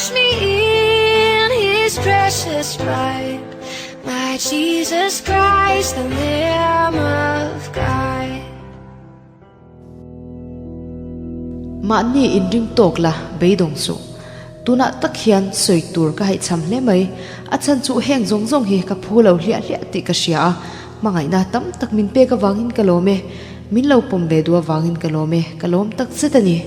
Wash me in his precious blood. My Jesus Christ, the Lamb of God. Mahni inring tawk la beidawng suh. Tunah tak hian sawi tur ka haihchham hle mai. A chhan chu heng zawng zawng hi ka phu lo hliah hliah tih ka hria a, hmangaihna tam tak min pek avangin ka lawm e. Min lo pawm ve duh avangin ka lawm e, ka lawm tak zet a ni.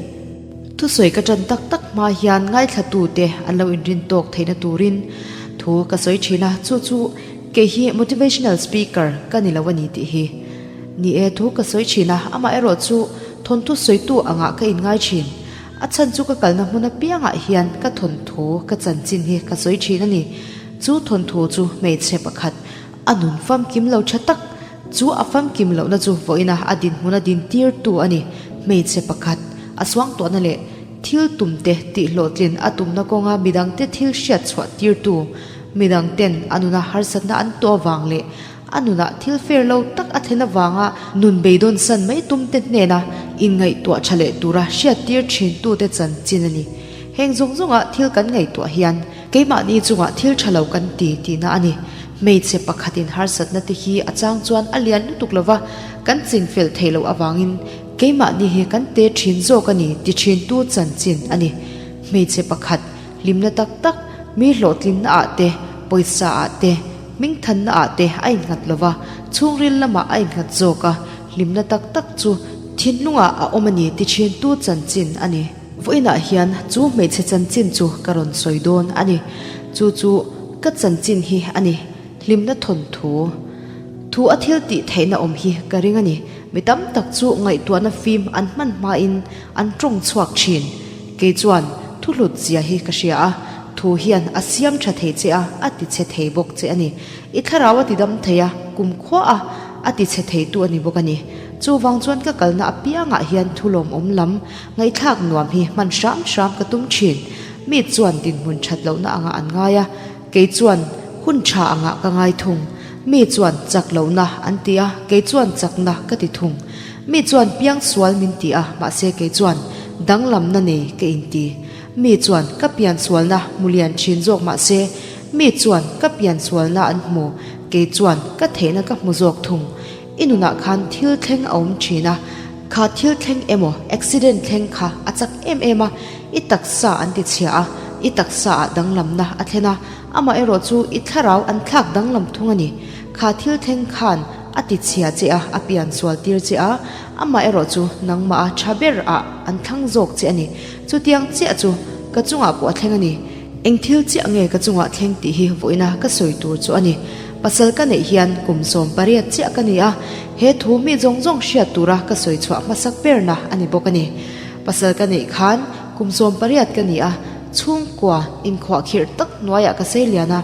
Thusawi ka ṭan tak tak hma hian ngaithlatute an lo inrin tawk theihna turin thu ka sawi ṭhin a, chu chu kei hi motivational speaker ka ni lo a ni tih hi. Ni e, thu ka sawi ṭhin a, amaherawh chu thawnthu sawitu angah ka inngai ṭhin. A chhan chu ka kalna hmun apiangah hian ka thawnthu ka chanchin hi ka sawi ṭhin a ni. Chu thawnthu chu hmeichhe pakhat a nun famkim lo ṭha tak chu a famkim lohna chu vawiina a dinhmun a dintirtu a ni. Hmeichhe pakhat a suangtuahna leh thil tumte tihhlawhtlin a tumna kawnga midangte thil hriat chhuah tirtu, midangten a nuna harsatna an tuah vang leh A nunah thil fair lo tak a thlen avanga nun beidawn san mai tumte hnena inngaihtuah tha leh tura hriattir thintute chanchin a ni. Heng zawng zawnga thil kan ngaihtuah hian keimahni chungah thil tha lo kan ti tihna a ni. Hmeichhe pakhatin harsatna te hi a chang chuan a lian lutuk lova, kan chinfel theih loh avangin keimahni hi kan te thin zawk a ni ti thintu chanchin a ni. Hmeichhe pakhat hlimna tak tak, mi hlawhtlinna ah te, pawisa ah te, Hmingthanna ah te a innghat lo va, chhungril lamah a innghat zawk a, hlimna tak tak chu thinlungah a awm a ni ti thintu chanchin a ni. Vawiinah hian chu hmeichhe chanchin chu ka rawn sawi dawn a ni. Chu chu ka chanchin hi a ni, hlimna thawnthu. Thu a thil tih theihna awm hi ka ring a ni. Mi tam tak chu ngaihtuahna fim an hman hmain an tawng chhuak thin. Kei chuan thu hlut zia hi ka hria a, thu hian a siam tha thei che a, a ti chhe thei bawk che a ni. I thlarau a ti dam thei a, kum khua a, a ti chhe thei tu a ni bawk a ni. Chuvang chuan ka kalna apiangah hian thu lawmawm lam, ngaihthlak nuam hi hman hram hram ka tum thin. Mi chuan dinhmun that lohna angah an ngai a, kei chuan hun tha angah ka ngai thung. Mi chuan chak lohna an ti a, kei chuan chakna ka ti thung. Mi chuan piang sual min ti a, mahse kei chuan danglamna nei ka inti. Mi chuan ka pian sualna hmu lian thin zawk mahse mi chuan ka pian sualna an hmu, kei chuan ka theihna ka hmu zawk thung. I nunah khan thil thleng a awm thin a, kha thil thleng emaw accident thleng kha a chak em em a, i taksa an ti chhia a, i taksa ah danglamna a thlen a, amaherawh chu i thlarau an thlak danglam thung a ni. Kha thil thleng khan a ti chhia che a, a pian sual tir che a, amah erawh chu nangmah a tha ber ah an thlang zawk che a ni. Chutiang chiah chu ka chungah pawh a thleng a ni. Eng thil chiah nge ka chungah thleng tih hi vawiina ka sawi tur chu a ni. Pasal ka neih hian kum 18 chiah ka ni a, he thu mi zawng zawng hriat tura ka sawi chhuah hmasak berna a ni bawk a ni. Pasal ka neih khan kum 18 ka ni a, chhungkua inkhuahkhirh tak hnuaiah ka sei lian a,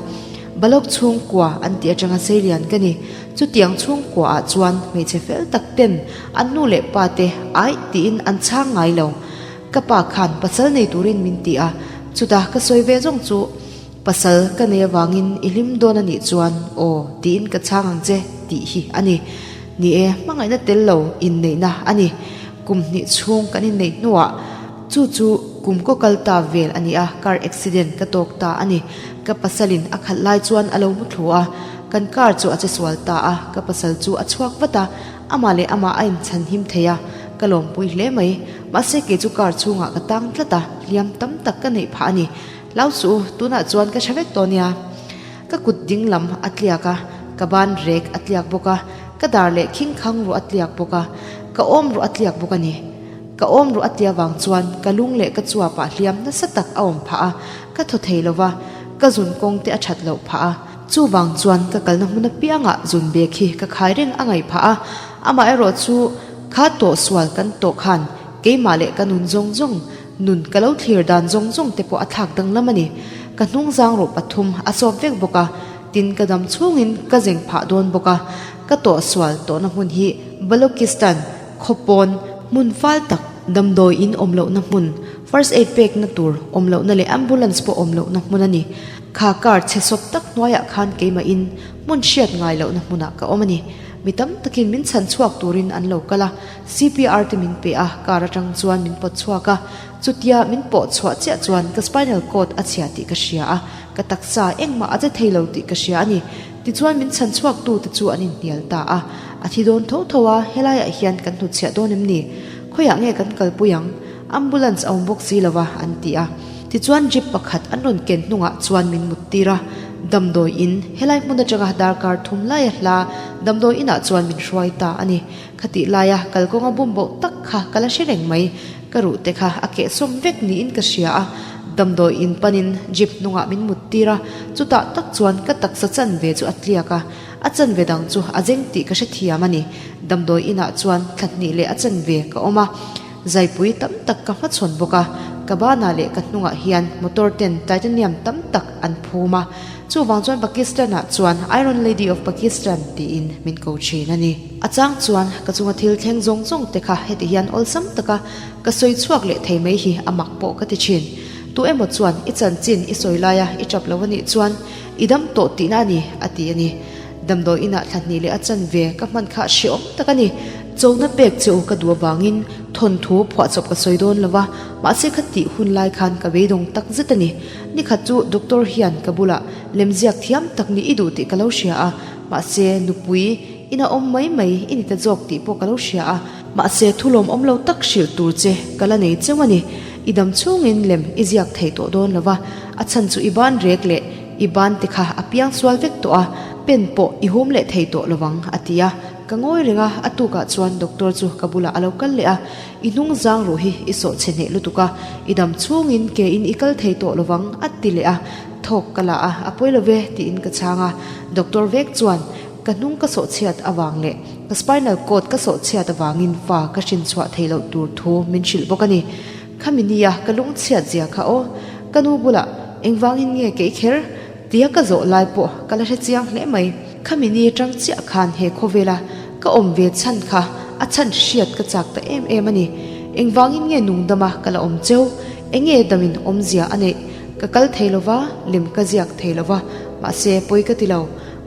Balok chhungkua an tih atanga seilian ka ni. Chutiang chhungkua ah chuan hmeichhe fel tak ten an nu leh pa te aih tiin an chhang ngai lo. Ka pa khan pasal nei turin min ti a, chutah ka sawi ve zawng chu pasal ka nei avangin i hlim dawn a nih chuan aw tiin ka chhang ang che tih hi a ni. Ni e, hmangaihna tel lo inneihna a ni. Kum hnih chhung kan inneih hnuah chu chu kum kaw kal ta vel a ni a, car accident ka tawk ta a ni. Ka pasalin a khalh lai chuan a lo mu thlu a, kan car chu a che sual ta a, ka pasal chu a chhuak vat a, amah leh amah a inchhan him thei a, ka lawmpui hle mai. Mahse kei chu car chhungah ka tang tlat a, hliam tam tak ka neih phah a ni. Hlau suh u, tunah chuan ka tha vek tawh nia. Ka kut ding lam a tliak a, ka ban rek a tliak bawk a, ka dar leh khing khang ruah a tliak bawk a, ka awm ruah a tliak bawk a ni. Ka awm ruah a tia vang chuan ka lung leh ka chuapah hliam nasa tak a awm phah a, ka thaw thei lo va, ka zun kawng te a that loh phah a. Chuvang chuan ka kalna hmun apiangah zun bek hi ka khai reng a ngaih phah a, amaherawh chu kha tawh sual kan tawh khan keimah leh ka nun zawng zawng, nun ka lo thlir dan zawng zawng te pawh a thlak danglam a ni. Ka hnungzang ruh pathum a sawp vek bawk a, tin ka dam chhungin ka zeng phah dawn bawk a, ka tawh sual tawhna hmun hi Balochistan, Khawpawn, hmun fal tak, damdawi in awm lohna hmun, first aid pekna tur awm lohna leh ambulance pawh awm lohna hmun a ni. Kha car chhe sawp tak hnuaiah khan keimahin hmun hriat ngai lohna hmunah ka awm a ni. Mi tam takin min chhan chhuak turin an lo kal a, CPR te min pe a, car atang chuan min pawt chhuak a. Chutia min pawh chhuah chiah chuan ka spinal cord a chhia tih ka hria a, ka taksa engmah a che thei lo tih ka hria a ni. Tichuan min chhan chhuak tu te chu an inhnial ta a, a thi dawn tho tho a, helaiah hian kan hnutchhiah dawn em ni? Khawiah nge kan kalpui ang? Ambulance a awm bawk si lo va, an ti a. Tichuan jeep pakhat an rawn ken hnungah chuan min mut tir a, damdawi in, helai hmun atanga darkar thum laia hla damdawi inah chuan min hruai ta a ni. Khatih laia kalkawnga bum boh tak kha ka la hre reng mai, ka ruh te kha a kehsawm vek niin ka hria a, damdawi in panin jeep hnungah min mut tir a, chutah tak chuan ka taksa chanve chu a tliak a, a chanve dang chu a zeng tih ka hrethiam a ni. Damdawi inah chuan thla hnih leh a chanve ka awm a. Zaipui tam tak ka hmachhawn bawk a, ka banah leh ka hnungah hian motor ten titanium tam tak an phum a, chuvang chuan Pakistan-ah chuan Iron Lady of Pakistan tiin min ko thin a ni. A chang chuan ka chunga thil thleng zawng zawng te kha heti hian awlsam taka ka sawi chhuak leh thei mai hi a mak pawh ka ti thin. Tu emaw chuan i chanchin i sawi laia i tap lo a nih chuan i dam tawh tihna a ni a ti a ni. Damdawi inah thla hnih leh a chanve ka hman kha hrehawm tak a ni. Chona pek che u ka duh avangin thawnthu phuahchawp ka sawi dawn lo va, mahse kha tih hun lai khan ka beidawng tak zet a ni. Nikhat chu doctor hian ka bulah lemziak thiam tak nih i duh tih ka lo hria a, mahse nupui ina awm mai mai i ni ta zawk tih pawh ka lo hria a, mahse thulawm awm lo tak hrilh tur che ka la nei cheu a ni. I dam chhungin lem i ziak thei tawh dawn lo va, a chhan chu i ban rek leh I ban te kha a piang sual vek tawh a, pen pawh i hum leh thei tawh lo vang, a ti a. Ka ngawi reng a, a tukah chuan doctor chu ka bulah a lo kal leh a, I hnung zang ruh hi i sawh chhe hneh lutuk a, i dam chhungin ke in i kal thei tawh lo vang, a ti leh a. Thawk ka la a, a pawi lo ve, tiin ka chhang a. Doctor vek chuan ka hnung ka sawh chhiat avang leh ka spinal cord ka sawh chhiat avangin fa ka hrin chhuah theih loh tur thu min hrilh bawk a ni. Khami nia ka lungchhiat zia kha aw, ka nu bulah engvangin nge kei kher tia ka zawh lai pawh ka la hre chiang hle mai. Khami ni atang chiah khan he khawvela ka awm ve chhan kha a chhan hriat ka chak ta em em a ni. Engvangin nge nungdama ka la awm cheu? Enge damin awmzia a neih? Ka kal thei lo va, lem ka ziak thei lo va, mahse pawi ka ti lo.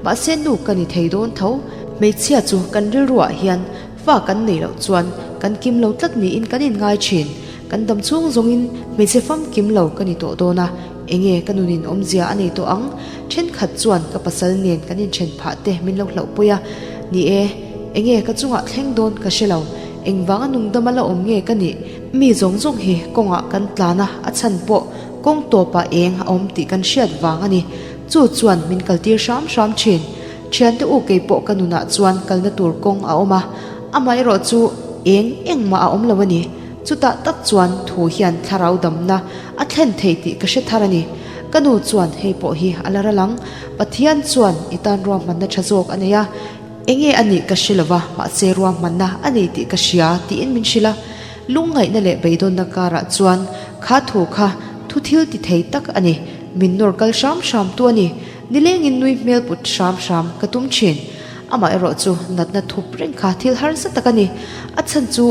Mahse nu ka ni thei dawn tho. Hmeichhia chu kan rilruah hian Fa kan neih loh chuan kan kim lo tlat niin kan inngai thin. Kan dam chhung zawngin hmeichhe famkim lo ka ni tawh dawn a, enge ka nunin awmzia a nei tawh ang? Thenkhat chuan ka pasal nen kan inthen phah te min lo hlauhpui a, ni e, enge ka chungah thleng dawn ka hre lo, engvanga nungdama la awm nge ka nih? Mi zawng zawng hi kawngah kan tlan a, a chhan pawh kawng tawpah eng a awm tih kan hriat vang a ni. Chu chuan min kaltir hram hram thin. Thiante u kei pawh ka nunah chuan kalna tur kawng a awm a, amaherawh chu eng engmah a awm lo a ni. Chutah tak chuan thu hian thlarau damna a thlen thei tih ka hre thar a ni. Ka nu chuan hei pawh hi a la ral ang, Pathian chuan i tan ruahmanna tha zawk a nei a, enge a nih ka hre lo va, mahse ruahmanna a nei tih ka hria tiin min hrilh a. Lungngaihna leh beidawnna karah chuan kha thu kha thu thil ti thei tak a ni, min nawr kal hram hram tu a ni. Nilengin nui hmel put hram hram ka tum thin. Amah erawh chu natna thup reng kha thil harsa tak a ni. A chhan chu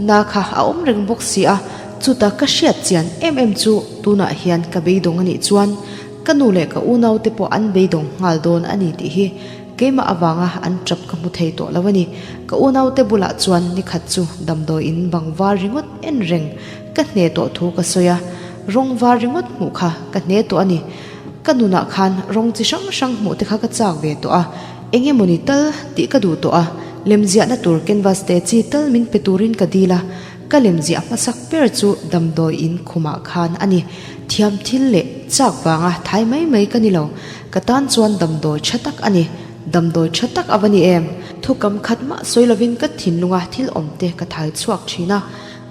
na kha a awm reng bawk si a, chuta ka hriat chian em em chu tunah hian ka beidawng a nih chuan ka nu leh ka unau te pawh an beidawng nghal dawn a ni tih hi keimah avanga an tap ka hmu thei tawh lo a ni. Ka unau te bulah chuan nikhat chu damdawiin bang var ringawt en reng ka hne tawh thu ka sawi a, rawng var ringawt hmuh kha ka hne tawh a ni. Ka nunah khan rawng chi hrang hrang hmuh te kha ka chak ve tawh a, eng emawni tal tih ka duh tawh a, lemziahna tur canvas te chi tal min pe turin ka dil a, ka lemziah hmasak ber chu damdawi in khumah khan a ni. Thiam thil leh chak vanga thai mai mai ka ni lo, ka tan chuan damdawi tha tak a ni. Damdawi tha tak a va ni em? Thukam khat mah sawi lovin ka thinlunga thil awm te ka thai chhuak thin a,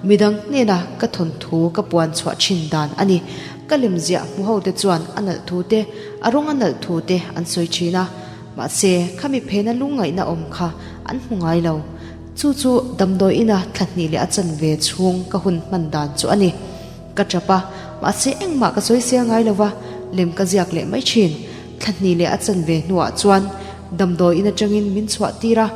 midang hnena ka thawnthu ka puan chhuah thin dan a ni. Ka lem ziah hmu ho te chuan a nalh thu te, a rawng a nalh thu te an sawi thin a. Mahse, khami phena lungngaihna awm kha an hmu ngai lo. Chu chu damdawi ina thla hnih leh a chanve chhung ka hun hman dan chu a ni. Ka tap a, mahse engmah ka sawi sel ngai lo va, lem ka ziak leh mai thin. Thla hnih leh a chanve hnuah chuan damdawi in atangin min chhuah tir a,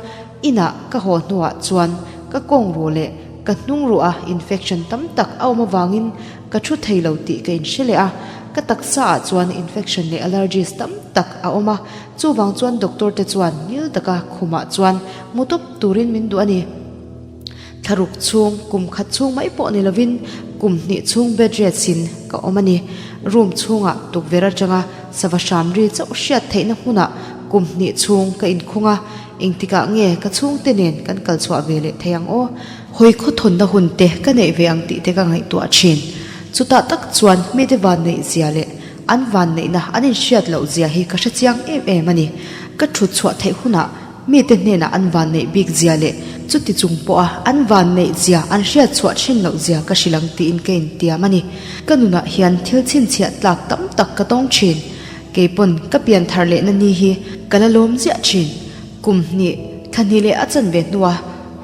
inah ka haw hnuah chuan ka kawng ruh leh ka hnung ruh a infection tam tak a awm avangin Ka thu thei lo tih ka inhre leh a, Ka taksa ah chuan infection leh allergies tam tak a awm a, chuvang chuan doctor te chuan ngil taka khumah chuan mu tawp turin min duh a ni. Thlaruk chhung, kum khat chhung mai pawh ni lovin kum hnih chhung bed rest in ka awm a ni. Room chhungah tukverh atanga sava hram ri chauh hriat theihna hmunah kum hnih chhung ka inkhung a, engtikah nge ka chhungte nen kan kal chhuah ve leh thei ang aw? Hawi khawthawnna hun te ka neih ve ang tih te ka ngaihtuah thin. Chutah tak chuan mite vanneih zia leh an vanneihna an inhriat loh zia hi ka hrechiang em em a ni. Ka thut chhuah theih hunah mite hnenah an vanneih bik zia leh chuti chung pawha an vanneih zia an hriat chhuah thin loh zia ka hrilh ang tiin ka intiam a ni. Ka nunah hian thil chhinchhiah tlak tam tak ka tawng thin. Keipawn ka pian thar lehna ni hi ka la lawm ziah thin. Kum hnih, thla hnih leh a chanve hnua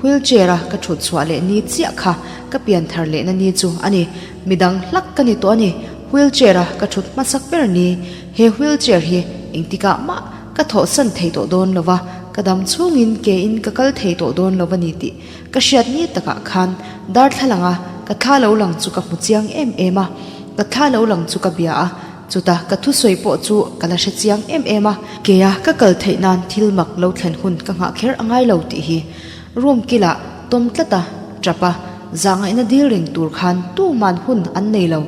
wheelchair a ka thut chhuah leh ni chiah kha ka pian thar lehna ni chu a ni. Midang hlak ka ni tawh a ni. Wheelchair a ka thut hmasak ber ni. He wheelchair hi engtikah mah ka thawhsan thei tawh dawn lo va, ka dam chhungin ke in ka kal thei tawh dawn lo va ni tih ka hriat ni takah khan darthlalang a ka thla lo lang chu ka hmu chiang em em a. Ka thla lo lang chu ka bia a. Chuta ka thusawi pawh chu ka la hre chiang em em a, keia ka kal theih nan thil mak lo thlen hun ka nghah kher a ngai lo tih hi room kilah tawm tlat a, tap a, zahngaihna dil reng tur khan tuman hun an nei lo.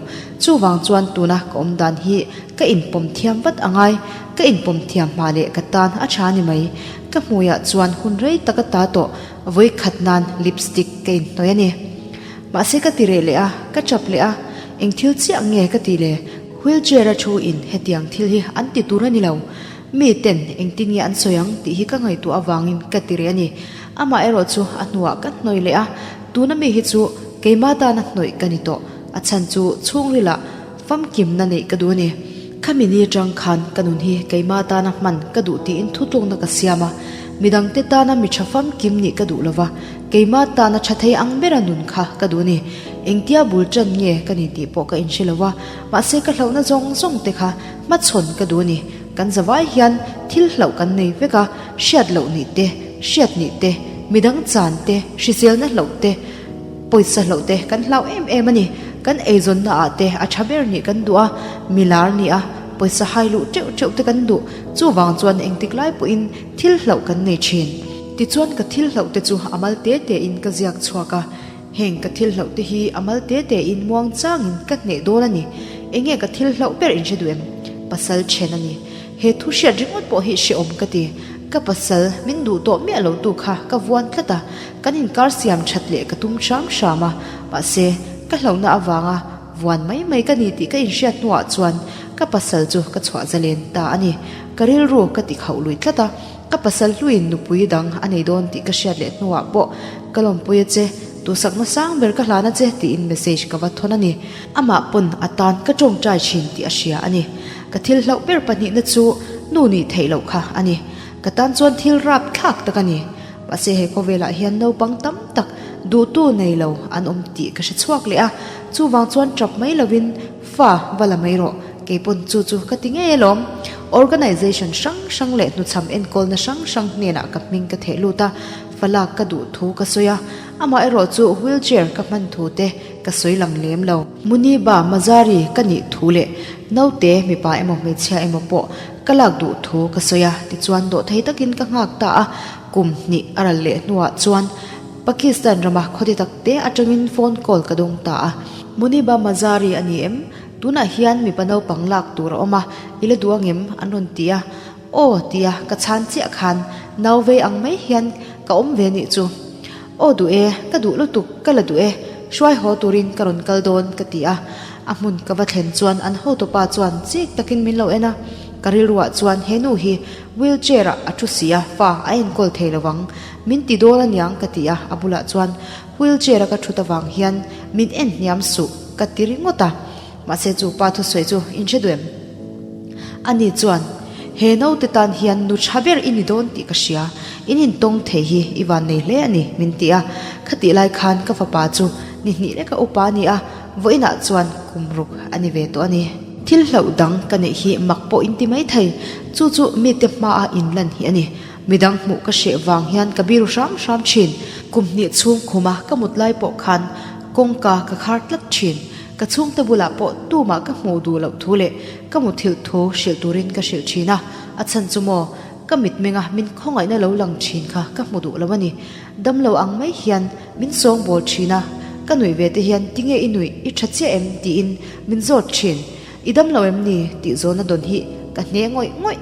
Chuvang chuan tuna ka awm dan hi ka inpawm thiam vat a ngai, ka inpawm thiam hma leh ka tan a tha ni mai. Ka hmuiah chuan hun rei tak a ta tawh, vawi khat nan lipstick ka inhnawih a ni. Mahse ka ti reh leh a, ka chap leh a, eng thil chiah nge ka ti le? Wheelchair a thu in hetiang thil hi an ti tur a ni lo. Mi ten engtin nge an sawi ang tih hi ka ngaihtuah avangin ka ti reh a ni. Amah erawh chu a hnuah ka hnawih leh a, tuna mi hi chu keimah tana hnawih ka ni tawh. A chhan chu chhungrilah famkimna neih ka duh a ni. Khami ni atang khan ka nun hi keimah tana hman ka duh tiin thutlukna ka siam a, midangte tana mi tha famkim nih ka duh lova, Keimah tana tha thei ang bera nun kha ka duh a ni. Engtia bul tan nge ka ni tih pawh ka inhre lo a, mahse ka hlauhna zawng zawng te kha hmachhawn ka duh a ni. Kan zavai hian thil hlauh kan nei vek a, hriat loh nih te, hriat nih te, midang chan te, hriselna hlauh te, pawisa hlauh te kan hlau em em a ni. Kan eizawnna ah te a tha ber nih kan duh a, milar nih a, pawisa hai luh teuh teuh te kan duh. Chuvang chuan engtik lai pawhin thil hlauh kan nei thin. Tichuan ka thil hlauh te chu a mal te te in ka ziak chhuak a, heng ka thil hlauh te hi a mal te te in muang changin ka hneh dawn a ni. Enge ka thil hlauh ber in hre duh em? Pasal then a ni. He thu hriat ringawt pawh hi hrehawm ka ti. Ka pasal min duh tawh miah lo tu kha ka vuan tlat a, kan inkar siam that leh ka tum hram hram a, mahse ka hlauhna avanga vuan mai mai ka ni tih ka inhriat hnuah chuan ka pasal chu ka chhuah zalen ta a ni. Ka rilru ka ti khauh lui tlat a. Ka pasal hluin nupui dang a nei dawn tih ka hriat leh hnuah pawh ka lawmpui a che, duhsakna sang ber ka hlan a che tiin message ka va thawn a ni. Amah pawn a tan ka tawngtai thin tih a hria a ni. Ka thil hlauh ber pahnihna chu nu nih theih loh kha a ni. Ka tan chuan thil rap thlak tak a ni. Mahse he khawvelah hian naupang tam tak duhtu nei lo an awm tih ka hre chhuak leh a, chuvang chuan tap mai lovin Fa va la mai rawh, keipawn chu chu ka ti ngei alawm. Organisation hrang hrang leh hnuchham enkawlna hrang hrang hnenah ka hming ka theh lut a, fa lak ka duh thu ka sawi a, amah erawh chu wheelchair ka hman thu te ka sawi lang lem lo. Muniba Mazari ka nih thu leh naute mipa emaw hmeichhia emaw pawh ka lak duh thu ka sawi a, tichuan dawhthei takin ka nghak ta a, kum hnih a ral leh hnuah chuan Pakistan rama khawti tak te atangin phone call ka dawng ta a. Muniba Mazari a ni em? Tunah hian mipa naupang lak tur a awm a, i la duh angem? an rawn ti a. Aw tia ka chhan chiah khan nau vei ang mai hian ka awm ve nih chu. Aw duh e, ka duh lutuk, ka la duh e, hruai haw turin ka rawn kal dawn ka ti a. A hmun ka va thlen chuan an hotupa chuan chik takin min lo en a. Ka rilruah chuan he nu hi wheelchair ah a thu si a, fa a enkawl thei lovang. Min ti dawn aniang ka ti a, a bulah chuan wheelchair a ka thut avang hian min en hniam suh ka ti ringawt a, mahse chu pa thusawi chu in hre duh em? Ani chuan, He naute tan hian nu tha ber i ni dawn tih ka hria, in intawng thei hi i van nei hle a ni min ti a, khatih lai khan ka fapa chu ni hnih leka upa a ni a, vawiinah chuan kum ruk a ni ve tawh a ni. Thil hlauh dang ka neih hi mak pawh in ti mai thei, chu chu mite hmaa inlan hi a ni. Midang hmuh ka hreh vang hian ka biru hram hram thin. Kum hnih chhung khuma ka mut lai pawh khan kawngka ka khar tlat thin. Ka chhungte bulah pawh tumah ka hmuh duh loh thu leh ka muthilh thu hrilh turin ka hrilh thin a, a chhan chu maw ka mitmenga min khawngaihna lo lang thin kha ka hmu duh lo a ni. Damlo ang mai hian min sawngbawl thin a, ka nuih ve te hian tinge i nuih i tha chiah em tiin min zawt thin. I damlo em ni tih zawhna dawn hi ka hne ngawih ngawih.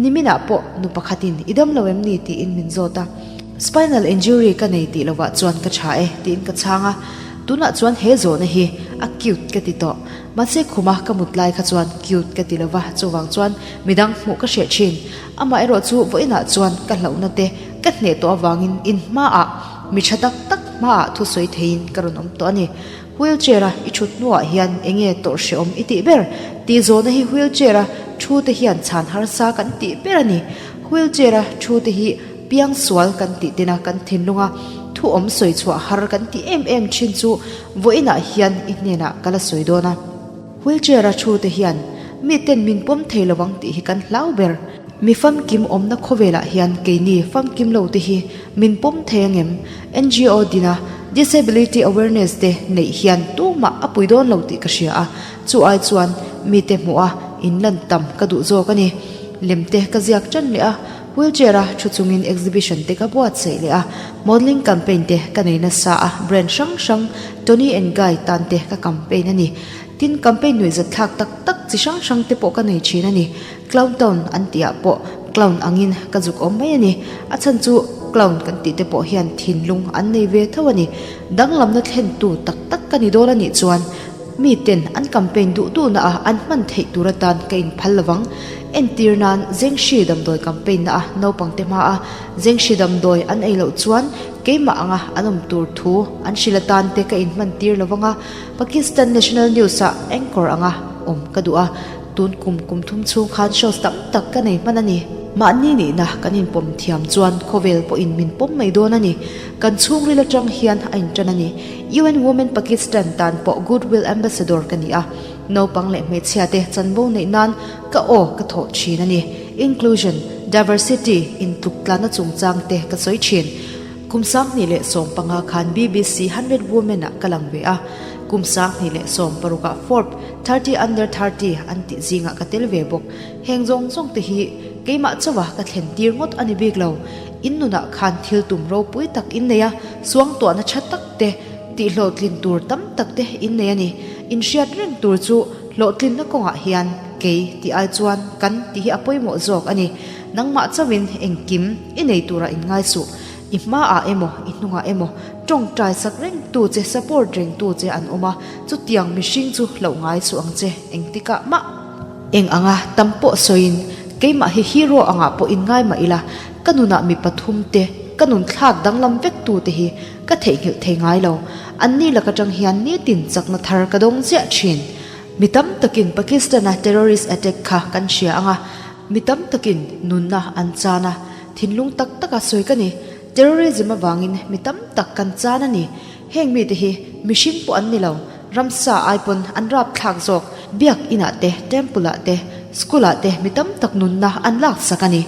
Niminah pawh nu pakhatin i damlo em ni tiin min zawt a, spinal injury ka nei tih lovah chuan ka tha e tiin ka chhang a, tunah chuan he zawhna hi a cute ka ti tawh. Mahse khuma ka mut lai kha chuan cute ka ti lova, chuvang chuan midang hmuh ka hreh thin. Amaherawh chu vawiinah chuan ka hlauhna te ka hneh tawh avangin in hmaah mi tha tak tak hmaah thusawi theiin ka rawn awm tawh a ni. Wheelchair a i thut hnuah hian enge tawrh hrehawm i tih ber? Tih zawhna hi wheelchair a thu te hian chhan harsa kan tih ber a ni. Wheelchair a thu te hi piangsual kan tih tena kan thinlung a thu awm sawi chhuah har kan tih em em thin chu vawiinah hian i hnenah ka la sawi dawn a. Wheelchair a thu te hian miten min pawm thei lo ang tih hi kan hlau ber. Mi famkim awmna khawvelah hian keini famkim lo te hi min pawm thei angem? NGO dina Disability Awareness te neih hian tumah a pui dawn lo tih ka hria a, chu ai chuan mite hmuh a inlan tam ka duh zawk a ni. Lem te ka ziak tan leh a, wheelchair a thu chungin exhibition te ka buatsaih leh a, modelling campaign te ka nei nasa a, brand hrang hrang Toni and Guy tan te ka campaign a ni. Tin, campaign nuihzat thlak tak tak chi hrang hrang te pawh ka nei thin a ni. Clown Town an tih ah pawh clown angin ka zuk awm mai a ni. A chhan chu clown kan tih te pawh hian thinlung an nei ve tho a ni. Danglamna thlentu tak tak ka ni dawn a nih chuan mi ten an campaign duh duhna ah an hman theih tur atan ka inphal lovang. Entir nan Zengshi damdawi campaign na a naupang te hma a Zengshi damdawi an ei loh chuan keimah anga an awm tur thu an hrilh atan te ka inhman tir lovang a, Pakistan National News ah anchor anga awm ka duh a. Tun kum kum thum chhung khan shows tam tak ka nei hman a ni. Mahni nihna kan inpawm thiam chuan khawvel pawhin min pawm mai dawn a ni. Kan chhungril atang hian a intan a ni. UN Women Pakistan tan pawh Goodwill Ambassador ka ni a. Naupang leh hmeichhia te chanvo neih nan ka aw ka thawh thin a ni. Inclusion, Diversity, intluk tlanna chungchang te ka sawi thin. Kum 2015 khan BBC 100 Women ah ka lang ve a. Kum 2016 ah Forbes 30 Under 30 an tih zingah ka tel ve bawk. Heng zawng zawng te hi keimah chauha ka thlen tir ngawt a ni bik lo. In nunah khan thil tum ropui tak in nei a, suangtuahna tha tak te, tihhlawhtlin tur tam tak te in nei a ni. In hriat reng tur chu hlawhtlinna kawngah hian kei tih ai chuan kan tih hi a pawimawh zawk a ni. Nangmah chauhin engkim i nei turah in ngai suh. I hmaah emaw, i hnungah emaw tawngtai sak reng tu che, support reng tu che an awm a, chutiang mihring chu hlauh ngai suh ang che, engtikah mah. Eng anga tam pawh sawiin keimah hi hero angah pawh in ngai mah ila, ka nunah mi pathum te, ka nun thlak danglam vek tu te hi ka theihnghilh thei ngai lo. Anni lak atang hian nitin chakna thar ka dawng ziah thin. Mi tam takin Pakistan-a terrorist attack kha kan hria anga, mi tam takin nunna an chan a, Thinlung tak taka sawi ka ni. Terrorism avangin mi tam tak kan chan a ni. Heng mite hi mihring pawh an ni lo, ramsa ai pawn an rapthlak zawk. Biak inah te, temple ah te, school ah te mi tam tak nunna an laksak a ni.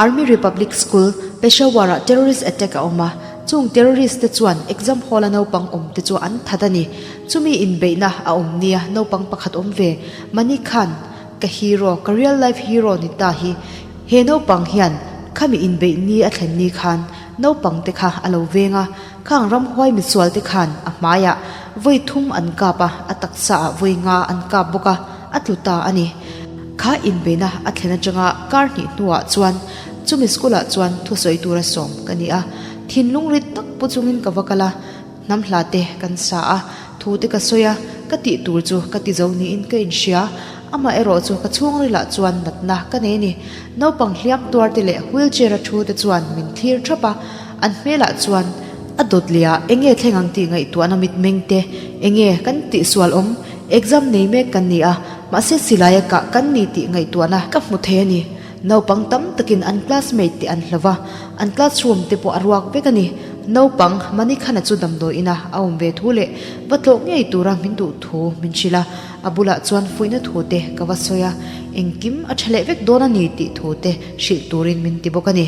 Army Republic School, Peshawar ah terrorist attack a awm a, chung terrorist te chuan exam hall a naupang awm te chu an that a ni. Chumi inbeihna a awm nia naupang pakhat awm ve, Mani Khan, ka hero, ka real life hero ni ta hi, He naupang hian khami inbeih ni a thlen ni khan naupang te kha a lo veng a, khang ramhuai misual te khan a hmaiah vawi thum an kap a, a taksa ah vawi nga an kap bawk a, a tlu ta a ni. Kha inbeihna a thlen atanga kar hnih hnuah chuan chumi school ah chuan thusawi tura sawm ka ni a, thinlung rit tak pu chungin ka va kal a, Hnam hla te kan sa a, thu te ka sawi a, ka tih tur chu ka ti zo niin ka inhria. Amah erawh chu ka chhungrilah chuan natna ka nei a ni. Naupang hliam tuar te leh wheelchair a thu te chuan min thlir thap a, an hmelah chuan a dawt leh ah enge thleng ang tih ngaihtuahna mitmeng te, enge kan tihsual awm, exam nei mek kan ni a, mahse silai a kah kan ni tih ngaihtuahna ka hmu thei a ni. Naupang tam takin an classmate te an hlo va, an classroom te pawh a ruak vek a ni. Naupang Manikhana chu damdawi ina a awm ve thu leh va tlawh ngei tura min duh thu min hrilh a, a bulah chuan fuihna thu te ka va sawi a, engkim a tha leh vek dawn a ni tih thu te hrilh turin min ti bawk a ni.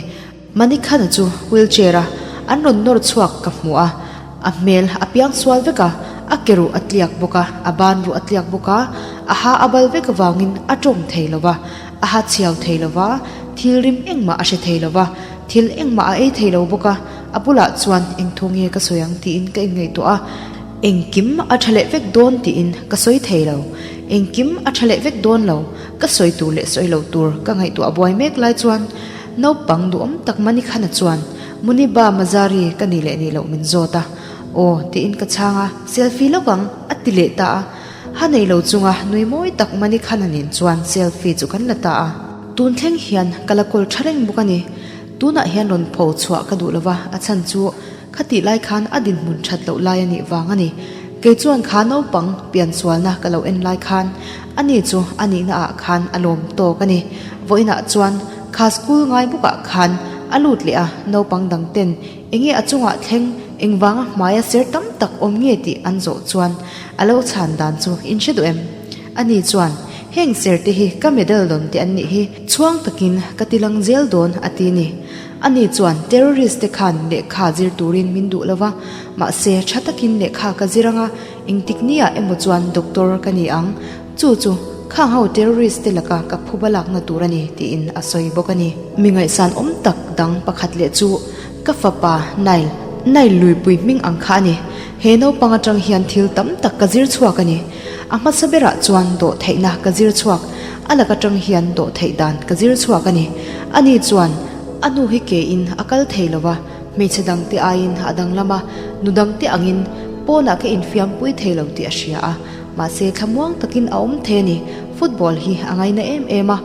Manikhana chu wheelchair a an rawn nawr chhuak ka hmu a, a hmel a piang sual vek a, A ke ruh a tliak bawk a, a ban ruh a tliak bawk a, a ha a bal vek avangin a tawng thei lo va, a ha chhiau thei lo va, thil rim engmah a hre thei lo va, thil engmah a ei thei lo bawk a, a bulah chuan eng thu nge ka sawi ang tiin ka inngaihtuah a, engkim a tha leh vek dawn tiin ka sawi thei lo, engkim a tha leh vek dawn lo, ka sawi tur leh sawi lo tur ka ngaihtuah buai mek lai chuan naupang duhawm tak Manikhana chuan Muniba Mazari ka ni leh ni loh min zawt a. Aw, tiin ka chhang a, selfie lawk ang, a ti leh ta a. Ha nei lo chunga nui mawi tak Manikhana nen chuan selfie chu kan la ta a. Tun thleng hian ka la kawl tha reng bawk a ni. Tunah hian rawn pho chhuah ka duh lova, a chhan chu khatih lai khan a dinhmun that loh lai a nih vang a ni. Kei chuan kha naupang piansualna ka lo en lai khan ani chu a nihna ah khan a lawm tawk a ni. Vawiinah chuan kha school ngai bawkah khan a lut leh a, naupang dang ten Enge a chungah thleng engvanga hmaia ser tam tak awm nge tih an zawh chuan a lo chhan dan chu in hre duh em? Ani chuan, Heng ser te hi ka medal dawn te an nih hi, chhuang takin ka ti lang zel dawn a ti ni. Ani chuan terrorist te khan lehkha zir turin min duh lo va, mahse tha takin lehkha ka zir anga engtik niah emaw chuan doctor ka ni ang, chu chu khang ho terrorist te laka ka phuba lakna tur a ni tiin a sawi bawk a ni. Mi ngaihsan awm tak dang pakhat leh chu Ka fapa, Nile, Nile luipui hming ang kha a ni. He naupang atang hian thil tam tak ka zir chhuak a ni. A hmasa berah chuan dawh theihna ka zir chhuak, a lak atang hian dawh theih dan ka zir chhuak a ni. Ani chuan a nu hi kein a kal thei lo va, hmeichhe dangte aiin a danglam a, nu dangte angin pawnah ka infiampui thei lo tih a hria a. Mahse thlamuang takin a awm thei a ni. Football hi a ngaina em em a,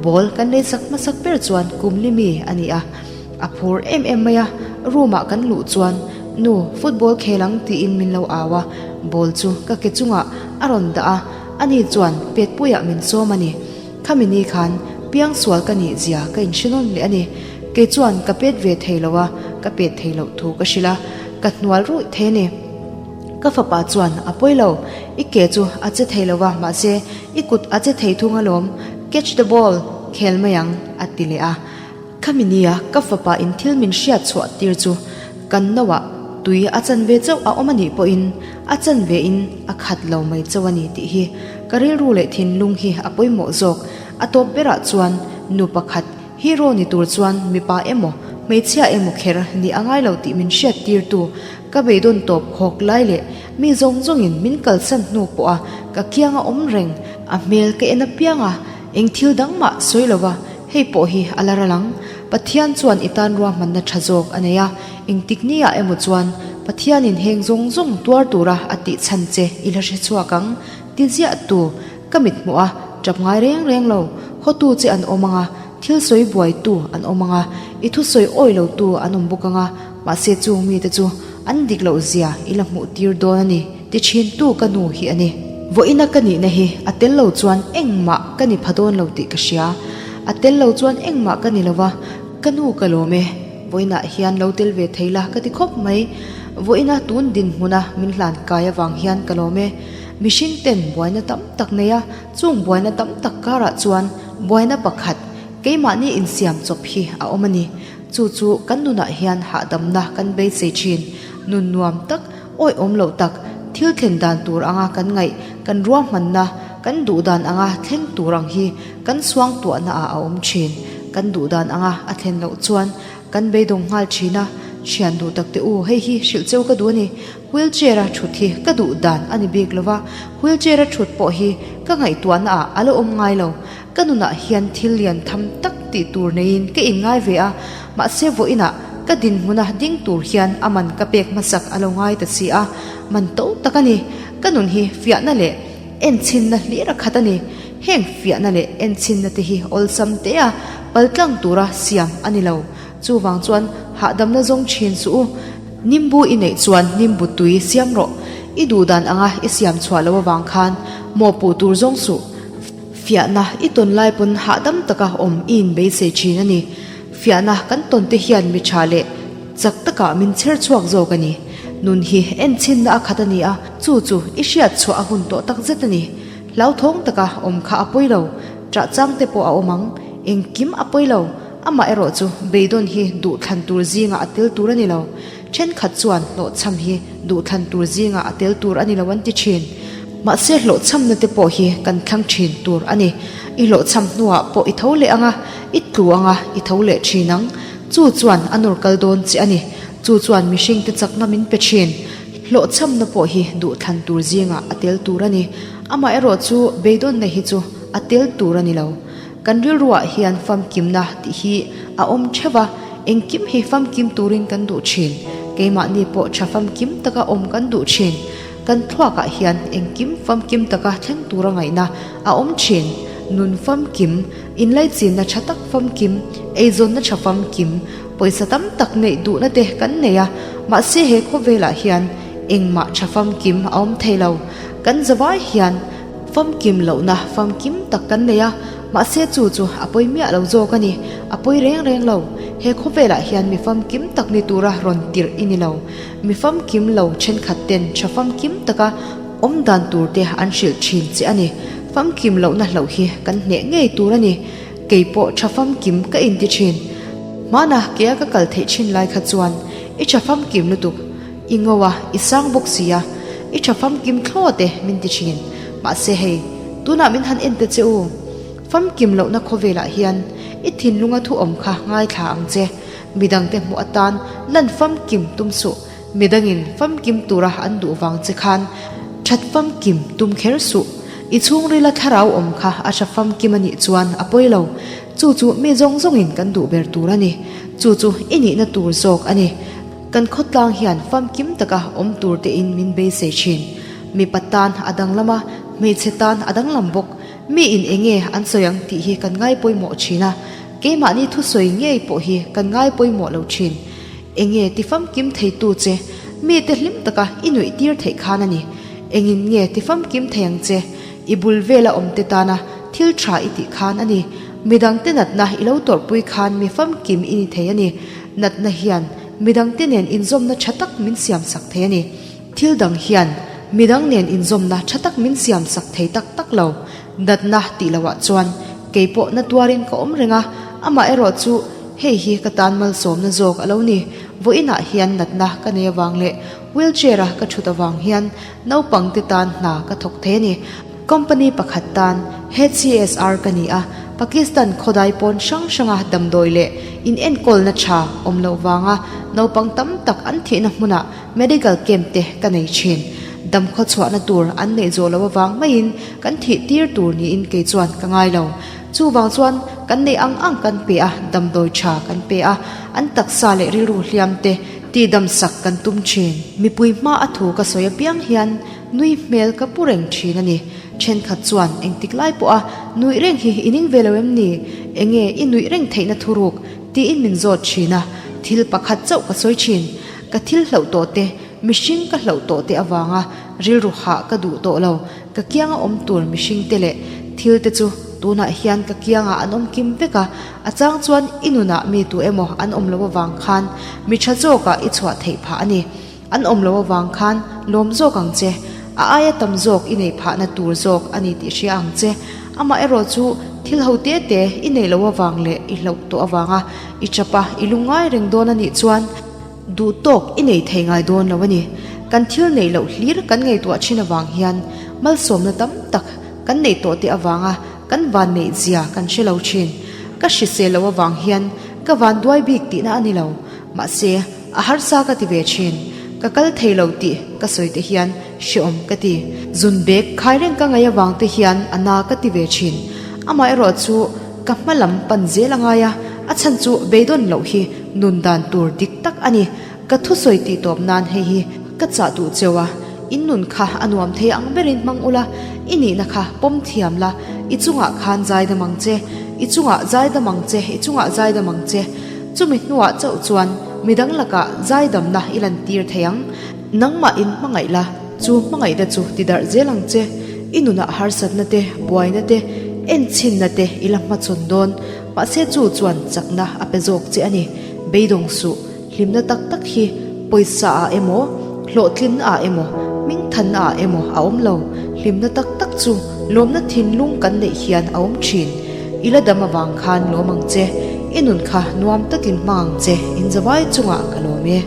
ball kan leisak hmasak ber chuan kum li mi a ni a. A phur em em mai a, room ah kan luh chuan Nu, football khel ang tiin min lo au a, ball chu ka ke chungah a rawn dah a, ani chuan petpuiah min sawm a ni. Khami ni khan piangsual ka nih zia ka inhre nawn leh a ni. Kei chuan ka pet ve thei lo a, ka pet thei loh thu ka hrilh a, ka hnual ruih thei a ni. Ka fapa chuan a pawi lo, i ke chu a che thei lo va, mahse i kut a che thei thung alawm, catch the ball, khel mai ang a ti leh a. Khami nia ka fapa in thil min hriat chhuah tir chu kan no ah tui a chan ve chauh a awm a nih pawhin a chan ve in a khat lo mai chauh a ni tih hi ka rilru leh thinlung hi a pawimawh zawk. A tawp berah chuan nu pakhat hero ni tur chuan mipa emaw hmeichhia emaw kher nih a ngai lo tih min hriat tir tu ka beidawn tawp khawk lai leh mi zawng zawng in min kalsan hnu pawh a ka kiang a awm reng a hmel ka en apiang a eng thil dang mah sawi lo va Hei pawh hi a la ral ang. Pathian chuan i tan ruahmanna tha zawk a nei a, engtik niah emaw chuan Pathianin heng zawng zawng tuar tura a tih chhan che i la hre chhuak ang, ti ziah tu ka mit hmuh a, tap ngai reng reng lo, hawtu che an awm ang a, thil sawi buaitu an awm ang a, i thusawi awi lotu an awm bawk ang a, mahse chung mite chu an dik loh zia i la hmuh tir dawn a ni, ti thintu ka nu hi a ni. Vawiina ka nihna hi a tel lo chuan engmah ka ni pha dawn lo tih ka hria. A tel lo chuan engmah ka ni lo va, ka nu ka lawm e. Vawiinah hian lo tel ve thei la ka ti khawp mai. Vawiina tun dinhmuna min hlan kai avang hian ka lawm e. Mihring ten buaina tam tak nei a, chung buaina tam tak karah chuan buaina pakhat keimahni insiam chawp hi a awm a ni. Chu chu kan nunah hian hahdamna kan beisei thin, nun nuam tak, awihawm loh tak, thil thlen dan tur anga kan ngaih, kan ruahmanna, kan duh dan anga thleng tur ang hi kan suangtuahna ah a awm thin. Kan duh dan anga a thlen loh chuan kan beidawng nghal thin a, thian duh tak te u, hei hi hrilh cheu ka duh a ni. Wheelchair a thut hi ka duh dan a ni bik lo va, wheelchair a thut pawh hi ka ngaihtuahna ah a la awm ngai lo. Ka nunah hian thil lian tham tak tih tur neiin ka inngai ve a, mahse vawiinah ka dinhmuna ding tur hian a man ka pek hmasak a lo ngai ta si a, man to tak a ni. Ka nun hi fiahna leh enchhinna hlir a khat a ni. Heng fiahna leh enchhinna te hi awlsam te a paltlang tura siam a ni lo. Chuvang chuan hahdamna zawng thin suh u. Nimbu i neih chuan nimbu tui siam rawh. I duhdan anga i siam chhuah loh avang khan mawhpuh tur zawng suh. Fiahna i tawn lai pawn hahdam taka awm i inbeisei thin a ni. Fiahna kan tawn te hian mi tha leh chak takah min chher chhuak zawk a ni. Nun hi enchinna a khat a ni a, chu chu i hriat chhuah a hun tawh tak zet a ni. Hlauthawng taka awm kha a pawi lo, ṭah chang te pawh a awm ang, engkim a pawi lo. Amah erawh chu beidawn hi duhthlan tur zingah a tel tur a ni lo. Thenkhat chuan hlawhchham hi duhthlan tur zingah a tel tur a ni lo an ti thin. Mahse hlawhchhamna te pawh hi kan thlang thin tur a ni. I hlawhchham hnuah pawh i tho leh ang a, i tlu ang a, i tho leh thin ang. Chu chuan a nawr kal dawn che a ni. Chu chuan mihringte chakna min pe thin. Hlawhchhamna pawh hi duhthlan tur zingah a tel tur a ni. Amaherawh chu beidawnna hi chu a tel tur a ni lo. Kan rilruah hian famkimna tih hi a awm theuh a, engkim hi famkim turin kan duh thin. Keimahni pawh tha famkim taka awm kan duh thin. Kan thluakah hian engkim famkim taka thleng tura ngaihna a awm thin. Nun famkim, inlaichinna tha tak famkim, eizawnna tha famkim, pawisa tam tak neih duhna te kan nei a, mahse he khawvelah hian engmah tha famkim a awm thei lo. Kan zavai hian Famkim lohna famkim tak kan nei a, mahse chu chu a pawi miah lo zawk a ni. A pawi reng reng lo. He khawvelah hian mi famkim tak ni tura rawn tirh i ni lo. Mi famkim lo thenkhat ten tha famkim taka awm dan tur te an hrilh thin che a ni. Famkim lohna hloh hi kan hneh ngei tur a ni. Kei pawh tha famkim ka inti thin. Hmana kea ka kal theih thin lai kha chuan i tha famkim lutuk. I ngo a, i sang bawk si a, i tha famkim thlawt e min ti thin. Mahse hei, tunah min han en ta che u. Famkim lohna khawvelah hian i thinlunga thu awm kha ngaithla ang che. Midangte hmuh atan lan famkim tum suh. Midangin famkim tura an duh vang che khan that famkim tum kher suh. I chhungrila thlarau awm kha a tha famkim a nih chuan a pawi lo. Chu chu mi zawng zawngin kan duh ber tur a ni. Chu chu i nihna tur zawk a ni. Kan khawtlang hian famkim taka awm tur tein min beisei thin. Mipa tan a danglam a, hmeichhe tan a danglam bawk. Mi in enge an sawi ang tih hi kan ngai pawimawh thin a, keimahni thusawi ngei pawh hi kan ngai pawimawh lo thin. Enge ti famkim theitu che, mite hlim taka i nuih tir theih khan a ni. Engin nge ti famkim thei ang che, i bul vela awmte tana thil tha i tih khan a ni. Midangte natna i lo tawrhpui khan mi famkim i ni thei a ni. Natna hian midangte nen inzawmna tha tak min siamsak thei a ni. Thil dang hian midang nen inzawmna tha tak min siamsak thei tak tak lo. Natna tih loah chuan kei pawh na tuarin ka awm reng a, amah erawh chu hei hi ka tan malsawmna zawk a lo ni. Vawiinah hian natna ka nei avang leh wheelchair-a ka thut avang hian naupangte tan hna ka thawk thei a ni. Company pakhat tan HCSR ka ni a, Pakistan khawdai pawn hrang hranga damdawi leh inenkawlna tha awm loh vanga naupang tam tak an thihna hmunah medical camp te ka nei thin. Dam khawchhuahna tur an neih zawh loh avang maiin kan thih tir tur niin kei chuan ka ngai lo. Chuvang chuan kan neih ang ang kan pe a, damdawi tha kan pe a, an taksa leh rilru hliam te tihdamsak kan tum thin. Mipui hma a thu ka sawi apiang hian Nui hmel ka pu reng thin a ni. Thenkhat chuan engtik lai pawha nuih reng hi i ning ve lo em ni? Enge i nuih reng theihna thuruk? tiin min zawt thin a. Thil pakhat chauh ka sawi thin. Ka thil hlauh tawh te, mihring ka hlauh tawh te avanga rilru hah ka duh tawh lo. Ka kianga awm tur mihring te leh thil te chu tunah hian ka kiangah an awm kim vek a. A chang chuan i nunah mi tu emaw an awm lo avang khan mi tha zawkah i chhuah theih phah a ni. An awm lo avang khan lawm zawk ang che, a aia tam zawk i neih phahna tur zawk a ni tih hria ang che. Amah erawh chu thil ho te te i neih loh avang leh i hlauh tawh avanga i chap a, i lungngai reng dawn a nih chuan duh tawk i nei thei ngai dawn lo a ni. Kan thil neih loh hlir kan ngaihtuah thin avang hian malsawmna tam tak kan neih tawh te avanga kan van neih zia kan hre lo thin. Ka hrisel loh avang hian ka van duai bik tihna a ni lo. Mahse, a harsa ka ti ve thin. Ka kal thei lo tih ka sawi te hian hreawm ka ti. Zun bag khai reng ka ngaih avang te hian a na ka ti ve thin. Amaherawh chu ka hma lam pan zel a ngai a, a chhan chu beidawn loh hi nun dan tur dik tak a ni. Ka thusawi tih tawp nan hei hi ka chah duh cheu a, in nun kha a nuam thei ang berin hmang ula, i nihna kha pawm thiam la, i chungah khan zaidam ang che, i chungah zaidam ang che, i chungah zaidam ang che. Chumi hnuah chauh chuan midang lakah zaidamna i lantir thei ang. Nangmah in hmangaih la, chu hmangaihna chu ti darh zel ang che. I nunah harsatna te, buaina te, enchhinna te i la hmachhawn dawn. Mahse chu chuan chakna a pe zawk che a ni. Beidawng suh, hlimna tak tak hi pawisa ah emaw, hlawhtlinna ah emaw, hmingthanna ah emaw a awm lo. Hlimna tak tak chu lawmna thinlung kan neih hian a awm thin. I la dam avang khan lawm ang che, i nun kha nuam takin hmang ang che, in zavai chungah ka lawm e.